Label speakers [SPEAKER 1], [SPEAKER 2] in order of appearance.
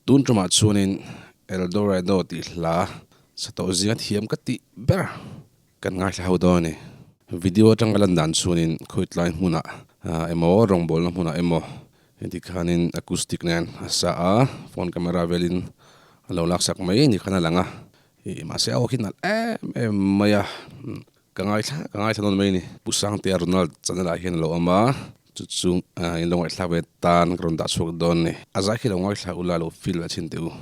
[SPEAKER 1] Tun tumah chuanin Eldorado tih hla sa tawh zinga thiam ka tih ber kan ngaithla ho dawn a ni. Video atanga lan dan chuanin khawitlai hmunah emaw rawngbawlna hmunah emaw heti khanin acoustic nen a sa a, phone camera velin a lo laksak mai ni khan a lang a, ih mahse a aw khi nalh em em mai a, ka ngaithla ka ngaithla nawn mai a ni. Pu Sangtea Ronald channel ah hian a lo awm a, chu chu in lo ngaihthlak ve tan ka rawn dah chhuak dawn a ni. A zai khi lo ngaithla ula lo feel ve chhin teh u.